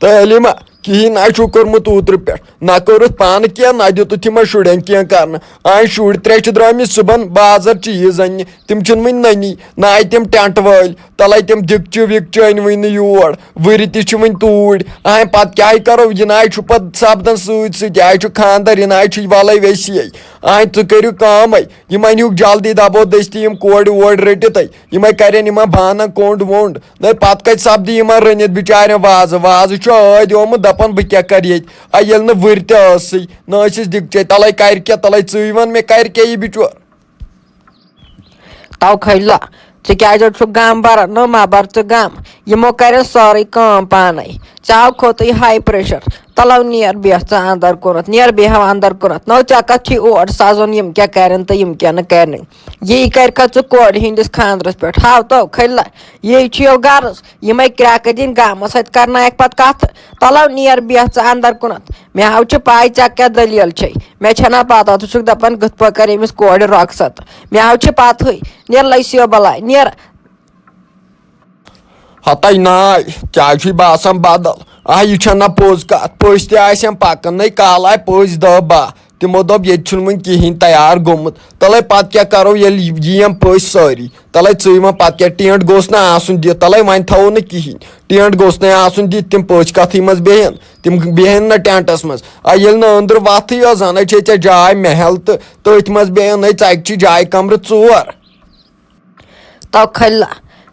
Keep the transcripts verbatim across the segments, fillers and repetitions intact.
تعلیٖما کِہیٖنۍ نہ چھُو کوٚرمُت اوترٕ پٮ۪ٹھ، نہ کوٚرُتھ پانہٕ کینٛہہ، نہ دیُتُتھ یِمن شُرٮ۪ن کینٛہہ کرنہٕ۔ آے شُرۍ ترٛےٚ چھِ درٛٲمٕتۍ صُبحن بازر چیٖز اَننہِ، تِم چھِنہٕ وٕنہِ نٔنی، نہ آے تِم ٹٮ۪نٹ وٲلۍ، تَلَے تِم دِکچہِ وِکچہِ أنۍ وٕنہِ نہٕ یور، وٕرِ تہِ چھِ وٕنہِ توٗرۍ۔ آے پتہٕ کیٛاہ کرو؟ یہِ نہ آے چھُ پتہٕ سپدان سۭتۍ سۭتۍ، یہِ آے چھُ خانٛدر، یہِ نہ آے چھُ وَلَے ویسے۔ آے ژٕ کٔرِو کٲمٕے، یِم أنِہُکھ جلدی، دَپو دٔستی یِم کورِ وورِ رٔٹِتھ، یِمَے کَرن یِمَن بانَن کوٚنٛڈ ووٚنٛڈ۔ نَے پَتہٕ کَتہِ سَپدِ یِمَن رٔنِتھ بِچارٮ۪ن وازٕ؟ وازٕ چھُ ٲدۍ آمُت، دَپان بہٕ کیٛاہ کَرٕ ییٚتہِ؟ اَ، ییٚلہِ نہٕ وٕرِ تہِ ٲسٕے، نہ ٲسِس دِکچَے، تَلَے کَرِ کیٛاہ؟ تَلَے ژٕے وَن مےٚ، کَرِ کیٛاہ یہِ بِچور؟ تو کھٔلۍ لا، ژٕ کیٛازِ چھُکھ غم بَران؟ نہ ما بَر ژٕ غم، یِمو کَرٮ۪ن سٲرٕے کٲم پانَے۔ ژےٚ آو کھوٚتُے ہاے پریشر۔ تَلو نیر بیٚہہ ژٕ اَندر کُنَتھ، نیر بیٚہو اَندر کُنَتھ۔ نو ژےٚ کَتھ چھُے اور سَزُن، یِم کیٛاہ کَرٮ۪ن تہٕ یِم کیٛاہ نہٕ کَرنٕے؟ یی کَرِکھا ژٕ کورِ ہٕنٛدِس خانٛدرَس پٮ۪ٹھ؟ ہاو تو کھٔلۍ لا، یی چھُ یو غرض۔ یِمَے کرٛٮ۪کہٕ دِنۍ گامَس اَتہِ کَرنایَکھ پَتہٕ کَتھٕ۔ تَلو نیر بیٚہہ ژٕ اَندر کُنَتھ۔ مےٚ ہاو چھِ پَے ژےٚ کیٛاہ دٔلیٖل چھے۔ مےٚ چھَنا پَتہ ژٕ چھُکھ دَپان کِتھ پٲٹھۍ کَرِ أمِس کورِ رۄخصت۔ مےٚ ہاو چھِ پَتہٕے۔ نیر لَسیو بَلاے، نیر۔ ہتاے ناے، ژےٚ چھُے باسان بدل۔ آ، یہِ چھےٚ نہ پوٚز کتھ۔ پٔژھۍ تہِ آسن پکان، نے کالہٕ آے پٔژھۍ دہ باہ۔ تِمو دوٚپ، ییٚتہِ چھُنہٕ وُنہِ کِہیٖنۍ تیار گوٚمُت۔ تلے پتہٕ کیٛاہ کرو، ییٚلہِ یِم پٔژھۍ سٲری؟ تلے ژٕے وۄنۍ پتہٕ کیٛاہ، ٹینٹ گوٚژھ نہٕ آسُن دِتھ؟ تلے وۄنۍ تھاوو نہٕ کِہیٖنۍ، ٹینٹ گوٚژھ نہٕ آسُن دِتھ۔ تِم پٔژھۍ کتھٕے منٛز بیٚہن، تِم بیٚہن نہٕ ٹینٹس منٛز۔ آ، ییٚلہِ نہٕ أنٛدرٕ وتھٕے یٲژ، ہنا چھے ژےٚ جاے محل تہٕ تٔتھۍ منٛز بیٚہن، نے ژکہِ چھِ جاے کمرٕ ژور۔ تو کھٔلۍ لا۔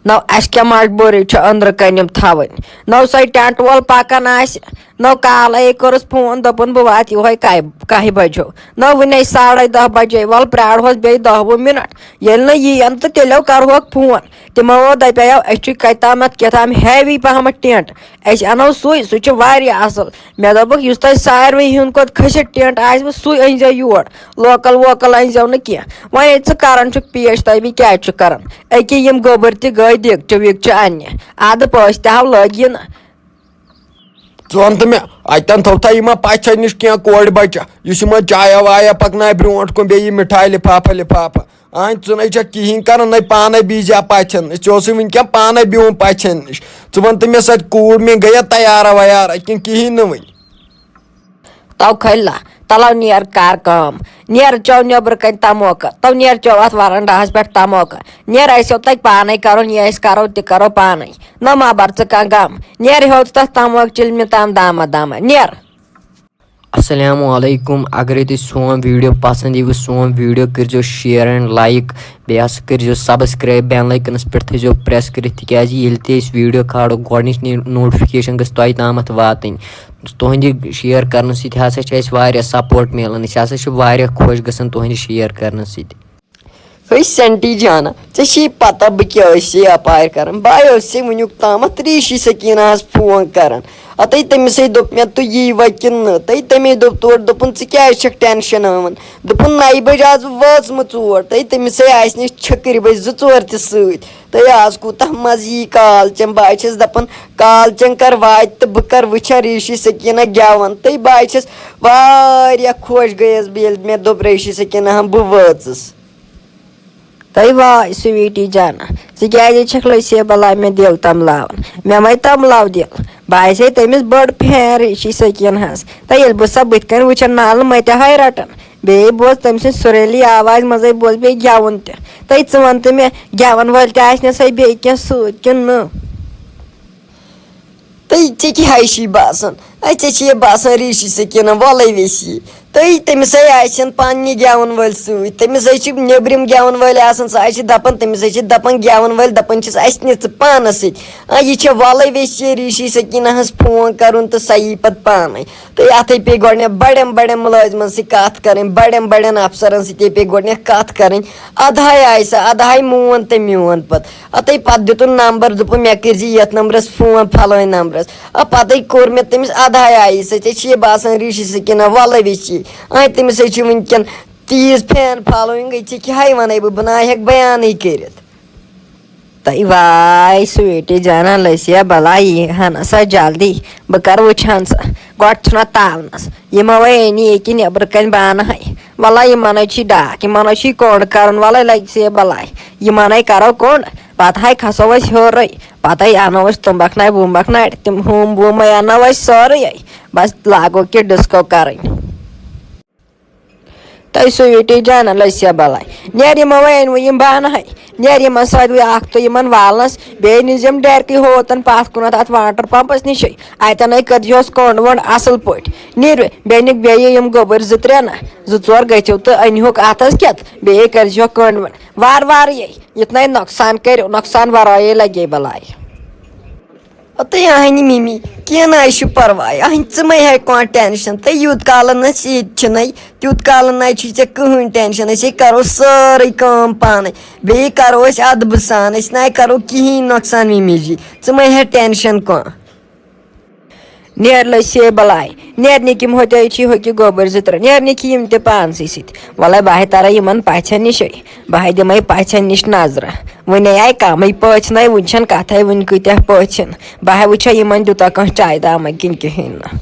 نو اَسہِ کیٛاہ مجبوٗری چھِ أنٛدرٕ کَنۍ یِم تھاوٕنۍ؟ نو سۄے ٹٮ۪نٛٹ وول پَکان آسہِ، نو کالَے کٔرٕس فون، دوٚپُن، "بہٕ واتہٕ یِہوٚے کَہہِ، کَہہِ بَجو۔" نو وُنے ساڑَے دَہ بَجے، وَلہٕ پرٛارہوس بیٚیہِ دَہ وُہ مِنَٹ۔ ییٚلہِ نہٕ یِیَن تہٕ تیٚلہِ کَرہوکھ فون۔ تِمو ووٚن، دَپیو، "أسۍ چھِ کَتہِ تامَتھ کیٛاہ تام ہیوی پَہمَتھ ٹٮ۪نٛٹ۔" أسۍ اَنو سُے، سُہ چھُ واریاہ اَصٕل۔ مےٚ دوٚپُکھ، یُس تۄہہِ ساروٕے ہُنٛد کھۄتہٕ کھٔسِتھ ٹٮ۪نٛٹ آسِوٕ، سُے أنۍزیو یور۔ لوکل ووکل أنۍزیو نہٕ کینٛہہ۔ وۄنۍ ییٚلہِ ژٕ کران چھُکھ پیش، تۄہہِ بہٕ کیٛازِ چھُ کران؟ أکہِ یِم گوٚبٕرۍ تہِ گٔے دِکچہِ وِکچہِ اَننہِ۔ اَدٕ پٲسۍ تہِ ہاو لٲگۍ یِنہٕ۔ ژٕ وَن تہٕ مےٚ، اَتٮ۪ن تھوٚو تھا یِمن پَژھٮ۪ن نِش کینٛہہ کورِ بَچہِ، یُس یِمن چایا وایا پَکنایہِ برٛونٛٹھ کُن، بیٚیہِ یہِ مِٹھایہِ لِفافہٕ لِفافہٕ؟ آنۍ، ژٕ نَے چھَکھ کِہیٖنۍ کَران، نَے پانَے بیٚہزِ ہا پَژھٮ۪ن نِش۔ ژےٚ اوسُے وٕنکٮ۪ن پانَے بِہُن پَژھٮ۪ن نِش۔ ژٕ وَن تہٕ مےٚ سۭتۍ کوٗر میٛٲنۍ گٔیا تیارا ویارا کِنہٕ کِہیٖنۍ نہٕ وٕنہِ؟ تو کھٔلۍ لا، تَلو نیر کر کٲم۔ نیر چیو نیٚبرٕ کَنۍ تَموکہٕ، تو نیر چیو اَتھ وَرَنڈاہَس پٮ۪ٹھ تَموکہٕ۔ نیر ٲسِو تۄہہِ پانَے کَرُن، یہِ أسۍ کَرو تہِ کَرو پانَے۔ نہ ما بَر ژٕ کانٛہہ غم۔ نیر ہیوٚت تَتھ تَموکہٕ چِلمہِ تام دامہ دامہ۔ نیر۔ السلام علیکم۔ اگرے تۄہہِ سون ویڈیو پسند ییوٕ، سون ویڈیو کٔرزیو share and like، بیٚیہِ ہسا کٔرزیو subscribe، bell icon س پٮ۪ٹھ تھٲیزیو press کٔرِتھ، تِکیازِ ییٚلہِ تہِ أسۍ ویڈیو کھالو، گۄڈنِچ notification گٔژھ تۄہہِ تامَتھ واتٕنۍ۔ تُہنٛدِ share کرنہٕ سۭتۍ ہسا چھِ اَسہِ واریاہ support میلان، أسۍ ہسا چھِ واریاہ خۄش گژھان تُہنٛدِ share کرنہٕ سۭتۍ۔ ہے سینٹی جانا، ژےٚ چھے پتہ بہٕ کیٛاہ ٲسے اپارِ کران؟ بہٕ آیوسے وٕنیُک تامتھ ریٖشی سکیٖناہس فون کران۔ اتے تٔمِسے دوٚپ مےٚ، "تُہۍ ییٖوا کِنہٕ نہٕ؟" تہٕ تٔمے دوٚپ تورٕ، دوٚپُن، "ژٕ کیٛازِ چھکھ ٹینشن ہاوان؟" دوٚپُن، "نَیہِ بجہِ آس بہٕ وٲژمٕژ اور۔" تہٕ تٔمِسے آسہِ نہٕ چھٔکرِ بجہِ زٕ ژور تہِ سۭتۍ۔ تہٕ آز کوٗتاہ مزٕ یی کالچن۔ بہٕ آسہِ چھَس دپان، کالچن کر واتہِ تہٕ بہٕ کر وٕچھا ریٖشی سکیٖنہ گٮ۪وان۔ تہٕ بہٕ آسہِ چھَس واریاہ خۄش گٔیَس بہٕ، ییٚلہِ مےٚ دوٚپ ریٖشی سکیٖنہ ہم بہٕ وٲژٕس۔ تہٕ واے سویٖٹی جانا، ژٕ کیٛازِ چھکھ لٔسے بلاے مےٚ دِل تملاوان؟ مےٚ مَے تملاو دِل، بہٕ آسے تٔمِس بٔڑ پھین ریٖشی سکیٖن ہٕنٛز۔ تہٕ ییٚلہِ بہٕ سۄ بٕتھِ کنہِ وٕچھن، نالہٕ مَتہِ ہاے رٹان۔ بیٚیہِ بوز تٔمۍ سٕنٛز سُریلی آوازِ منٛزے بوز بیٚیہِ گٮ۪وُن تہِ۔ تہٕ ژٕ وَن تہٕ مےٚ، گٮ۪وَن وٲلۍ تہِ آسہِ نہ سۄے بیٚیہِ کینٛہہ سۭتۍ کِنہٕ نہٕ؟ تہٕ ژےٚ کیٛاہ ہَے چھی باسان؟ اَے، ژےٚ چھے باسان ریٖشی سکیٖنہ وۄلَے ویسی۔ تہٕ تٔمِس ہے آسن پننہِ گٮ۪وَن وٲلۍ سۭتۍ، تٔمِس ہے چھِ نیٚبرِم گٮ۪وَن وٲلۍ آسان، سُہ ہے چھِ دَپان، تٔمِس ہے چھِ دَپان گٮ۪وَن وٲلۍ، دَپان چھِس، "اَسہِ نہِ ژٕ پانَس سۭتۍ۔" آ، یہِ چھےٚ وۄلَے ویسی ریٖشی سکیٖنہ ہٕنٛز فون کَرُن تہٕ سۄ یی پَتہٕ پانَے۔ تہٕ اَتھَے پیٚیہِ گۄڈٕنٮ۪تھ بَڑٮ۪ن بَڑٮ۪ن مُلٲزمَن سۭتۍ کَتھ کَرٕنۍ، بَڑٮ۪ن بَڑٮ۪ن اَفسَرَن سۭتۍ پیٚیہِ گۄڈٕنٮ۪تھ کَتھ کَرٕنۍ۔ اَدٕ ہَے آیہِ سۄ، اَدٕ ہَے مون تہٕ میون پَتہٕ۔ اَتھَے پَتہٕ دیُتُن نمبر، دوٚپُن، "مےٚ کٔرۍ زِ یَتھ نمبرَس فون، فلٲنۍ نمبرَس۔" آ، پَتَے کوٚر مےٚ تٔمِس اَدٕ ہَے آیہِ سۄ، ژےٚ چھِ یہِ باسان ریٖشی سکیٖنہ وَلہٕ وِچی۔ آ، تٔمِس ہے چھِ وٕنکٮ۪ن تیٖژ فین فالووِنٛگ، ژےٚ کیٛاہ ہَے وَنَے بہٕ، بہٕ نہ ہٮ۪کہٕ بیانٕے کٔرِتھ۔ تہٕ واے سویٖٹی جانا، لٔسیا بلاے، یی ہن سا جلدی۔ بہٕ کر وٕچھان سا۔ گۄڈٕ چھُنہ تاونس۔ یہِ ما وۄنۍ أنی ییٚکہِ نیٚبرٕ کنہِ بانہٕ ہَے۔ وَلہ یِمن ہے چھی ڈاکھ، یِمن ہے چھی کوٚنٛڈ کرُن۔ وَلَے لگہِ سے بلاے۔ یِمن ہے کرو کوٚنٛڈ۔ پتہٕ ہاے کھسو أسۍ ہیوٚرُے، پتہٕ اَنو أسۍ تُمبکھ نارِ وُمبکھ نارِ، تِم ہُم وُم اَنو أسۍ سٲرٕے۔ بس لاگو کہِ ڈسکو کرٕنۍ۔ تۄہہِ سُویٖٹی جانہ لٔسیا بلاے۔ نیر یِمن وۄنۍ أنۍ وۄنۍ یِم بانہٕ ہاے۔ نیر یِمن سۭتۍ وۄنۍ اکھ تہٕ یِمن والنس۔ بیٚیہِ نِز یِم ڈیرکٕے ہوتن پتھ کُنتھ اتھ واٹر پمپس نِشے۔ اتٮ۪ن ہے کٔرزِہوس کٔنڈ ؤنڈ اصل پٲٹھۍ۔ نیٖر بیٚیہِ نِکھ بیٚیہِ یِم گوٚبٕرۍ زٕ ترٛےٚ نہ۔ زٕ ژور گٔژھِو تہٕ أنۍہوکھ اتھس کٮ۪تھ۔ بیٚیہِ کٔرزِہوکھ کٔنڈ ؤنڈ۔ وارٕ وارٕ یے۔ یُتھ نَے نۄقصان کٔرِو، نۄقصان وَرٲیے لَگے بَلاے۔ تہٕ اَہَنہِ مِمی، کینٛہہ نہ حظ چھُ پَرواے، اَہَنہِ ژٕ مَے ہےٚ کانٛہہ ٹٮ۪نشَن، تہٕ یوٗت کالہٕ نہٕ أسۍ ییٚتہِ چھِنَے، تیوٗت کالہٕ نَے چھُے ژےٚ کٕہٕنۍ ٹٮ۪نشَن، أسۍ ہے کَرو سٲرٕے کٲم پانَے، بیٚیہِ کَرو أسۍ اَدبہٕ سان، أسۍ نَے کَرو کِہیٖنۍ نۄقصان مِمی جی، ژٕ مَے ہےٚ ٹٮ۪نشَن کانٛہہ۔ نیر لٔسۍ ہے بلاے۔ نیرنٕکۍ یِم ہوٚتہِ چھِ ہوٚکہِ گوٚبٕرۍ زٕ ترٛےٚ۔ نیرنٕکۍ یِم تہِ پانسٕے سۭتۍ۔ وَلَے بہٕ ہے تَرَے یِمَن پَژھٮ۪ن نِشے۔ بہٕ ہے دِمَے پَژھٮ۪ن نِش نظرہ۔ وُنہِ آے کَمٕے پٔژھۍ نَے، وُنہِ چھَنہٕ کَتھَے، وُنہِ کۭتیٛاہ پٔژھۍ یِن۔ بہٕ ہے وٕچھے یِمَن دیُتا کانٛہہ چایہِ دامہ کِنہٕ کِہیٖنۍ نہٕ۔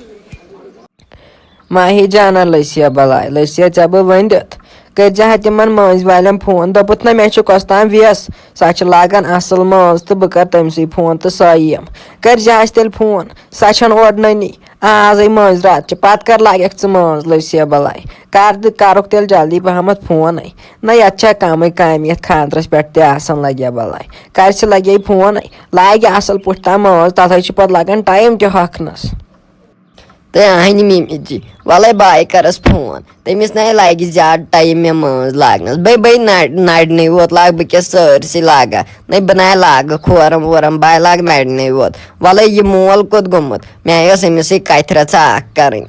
ماہی جانہ لٔسیا بلاے، لٔسیا ژےٚ بہٕ ؤنِتھ۔ کٔرۍ زِ ہا تِمن مٲنٛزۍ والٮ۪ن فون، دوٚپُتھ نہ مےٚ چھُ کۄستام ویس، سۄ چھِ لاگان اصل مٲنٛز تہٕ بہٕ کرٕ تٔمۍ سٕے فون تہٕ سۄ یِیم۔ کٔرۍ زِ ہاس تیٚلہِ فون، سۄ چھَنہٕ اورٕ نٔنی۔ آزے مٲنٛزۍ راتھ چھِ، پتہٕ کر لاگکھ ژٕ مٲنٛز لٔسیا بلاے؟ کر تہٕ کرُکھ تیٚلہِ جلدی پہمتھ فونٕے۔ نہ یتھ چھا کمٕے کامہِ، یتھ خاندرس پٮ۪ٹھ تہِ آسان لگیا بلاے۔ کرِ سُہ لگے فونٕے، لاگہِ اصل پٲٹھۍ تام مٲنٛز، تتھ ہے چھُ پتہٕ لگان ٹایم تہِ ہۄکھنس۔ تہٕ اہنہِ مِمی جی، وَلَے بہٕ آیہِ کَرَس فون۔ تٔمِس نَے لَگہِ زیادٕ ٹایم مےٚ مٲنٛز لاگنَس۔ بٔے بٔے نَرِ-، نَرِنٕے یوت لاگہٕ بہٕ کیٛاہ سٲرسٕے لاگان۔ نَے بہٕ نَے لاگہٕ کھورَم وورَم، بہٕ ہاے لاگہٕ نَرِنٕے یوت۔ وَلَے یہِ مول کوٚت گوٚمُت؟ مےٚ ٲس أمِس سۭتۍ کَتھِ رَژھا اَکھ کَرٕنۍ۔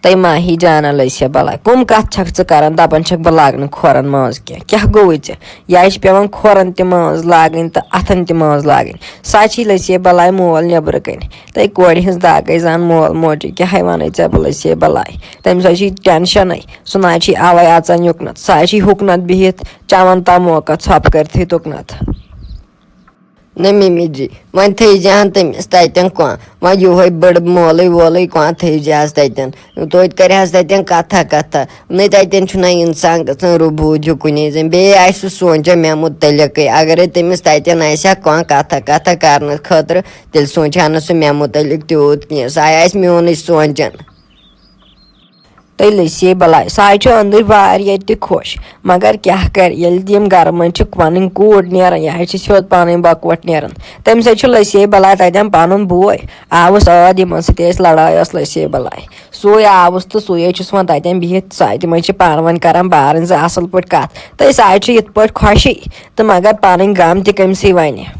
تَے ماہی جانہ لٔسیا بَلاے۔ کٕم کَتھ چھَکھ ژٕ کَران؟ دَپان چھَکھ بہٕ لاگہٕ نہٕ کھورَن مٲنٛز کینٛہہ۔ کیٛاہ گوٚوُے ژےٚ؟ یا چھِ پٮ۪وان کھۄرن تہِ مٲنٛز لاگٕنۍ تہٕ اَتھن تہِ مٲنٛز لاگٕنۍ۔ سۄ چھِ لٔسے بلاے مول نیٚبرٕ کَنہِ۔ تَے کورِ ہٕنٛز داگَے زان مول موجی، کیٛاہے وَنَے ژےٚ بہٕ لٔسے بلاے؟ تٔمِس حظ چھِ ٹٮ۪نشَنٕے، سُہ نہ حظ چھِ اَوَے اَژان یُکنَتھ، سُہ حظ چھِ ہُکنَتھ بِہِتھ چٮ۪وان تا موقعہٕ ژھۄپہٕ کٔرتھٕے تُکنَتھ۔ نہ مِمی جی، وۄنۍ تھٲیزِہَن تٔمِس تَتٮ۪ن کانٛہہ، وۄنۍ یِہوٚے بٔڑ مولٕے وولٕے کانٛہہ تھٲیزِہَس تَتٮ۪ن۔ توتہِ کَرِہَس تَتٮ۪ن کَتھا کَتھا۔ نَے تَتٮ۪ن چھُنہ اِنسان گژھان رُبوٗد ہیوٗ کُنے زٔنۍ۔ بیٚیہِ آسہِ سُہ سونٛچان مےٚ مُتعلِقٕے۔ اگرے تٔمِس تَتٮ۪ن آسہِ ہا کانٛہہ کَتھا کَتھا کَرنہٕ خٲطرٕ، تیٚلہِ سونٛچہِ ہا نہٕ سُہ مےٚ مُتعلِق تیوٗت کینٛہہ۔ سُہ آے آسہِ میونٕے سونٛچان۔ تیٚلہِ ٲسۍ یے بَلاے۔ سُہ آے چھُ أنٛدٕرۍ واریاہ تہِ خۄش۔ مگر کیٛاہ کَرِ، ییٚلہِ تہِ یِم گَرٕ منٛز چھِ پَنٕنۍ کوٗر نیران، یہِ حظ چھِ سیوٚد پانَے بَکوَٹ نیران۔ تَمہِ سۭتۍ چھُ لٔسۍ یے بَلاے تَتٮ۪ن پَنُن بوے۔ آوُس ٲد یِمَن سۭتۍ ٲسۍ لَڑٲے ٲس لٔسۍ یے بَلاے۔ سُے آوُس تہٕ سُے حظ چھُس وۄنۍ تَتٮ۪ن بِہِتھ، سُہ تہِ وۄنۍ چھِ پانہٕ ؤنۍ کران بارٕنۍ زٕ اَصٕل پٲٹھۍ کَتھ۔ تہٕ أسۍ آے چھِ یِتھ پٲٹھۍ خۄشی، تہٕ مگر پَنٕنۍ غم تہِ کٔمۍ سٕے وَنہِ۔